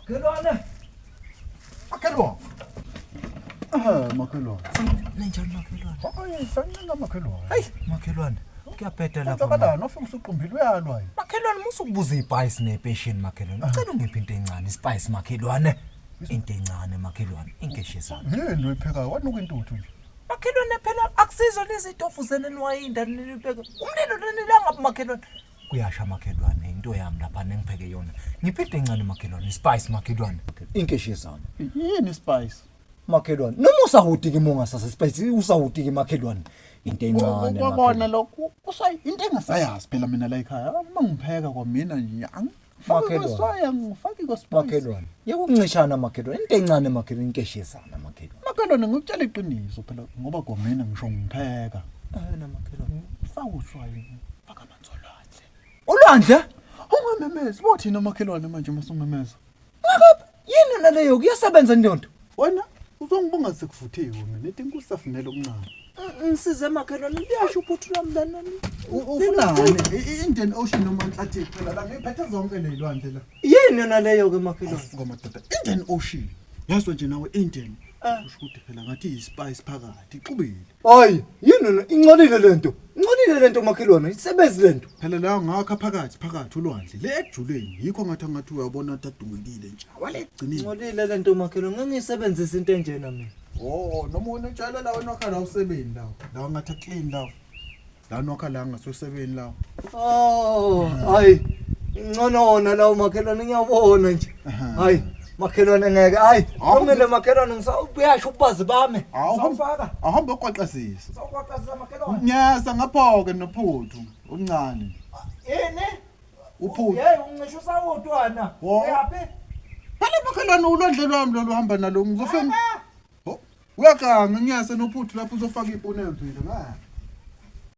Makhelwane. Makhelwane. Eh, makhelwane. Ninjani makhelwane? Hayi, sancenga makhelwane. Hayi, makhelwane. Kuyabheda lapha. Kwenzakalani ofika usuqumbile uyalwa yini? Makhelwane musa ukubuza ispice nepassion makhelwane. Ucela ungiphi into encane ispice makhelwane. Into encane makhelwane, inkeshezana. Yini oyiphekayo? Wanuka intuthu nje. Makhelwane phela akusizo lezi tofu zenenwayinda nibheke. Umlilo lenilanga makhelwane. Kuyasha makhelwane into yami lapha nengipheke yona. Ngiphi into encane makhelwane, ispice makhelwane. Inkeshezana. Yini spice? Makhelwane, noma usahudi ke mongasase spice usahudi ke makhelwane. Into encane. Kwakona makhelwane. lokhu kusayi into engasayazi phela mina la ekhaya. Uma ngipheka kwamina nje angifaki Makhelwane. kwasoya ngifaki kwa spice. Makhelwane. Yekuncishana makhelwane, into encane makhelwane, inkeshezana makhelwane. Makhelwane ngikutshela iqiniso phela ngoba kwamina ngisho ngipheka. Ayona makhelwane. Faka uswayi, faka amanzi olwandle. Ulwandle? Ungamemezi, bothina makhelwane manje masumemeza. Ngakho yini naleyo kuyasebenza ntonto? Wena uzongibonga sekuvuthiwe mina ithi nkusafunela okuncane. Ngisize makhelwane, liyasho uphuthu lwami lana. Ufunani? I-Indian Ocean noma Atlantic phela la ngiphethe zonke leyilwandle la. Yini yona leyo ke makhelwane? Afuka madoda. Indian Ocean. Yazi nje nawe Indian. Kusho ukuthi phela ngathi yi-spice phakathi, ixubile. Hayi, yini yona incolile lento. Incolile lento makhelwane, isebenzi lento. Phela la ngakha phakathi phakathi ulwandle le ekujuleni yikho ngathi angathi uyabona ukuthi adungekile nje. Wale ekugcineni. Incolile lento makhelwane, ngeke ngiyisebenzise into enjena mina. Oh, noma wena utshale la wena wakha la usebeni la. La ngathi clean la. La nwakha la ngasosebeni la. Oh, hayi. Ngcono wona lawo makhelwane ngiyabona nje. Hayi, makhelwane ngeke. Hayi, lungile makhelwane ngisawuyasho ububazi bami. Sawufaka. Ahamba okwaqasisa. Sawukwaqasisa makhelwane. Ngiyasa ngapho ke nophuthu omncane. Yini? Uphuthu. Hey, uncisha usawoti wena. Wo. Uyaphi? Phela makhelwane ulwandle lwami lolu hamba nalo ngizofika. Ho, Uyaganga ngiyasa nophuthu lapho uzofaka ipuni emvile ngapha.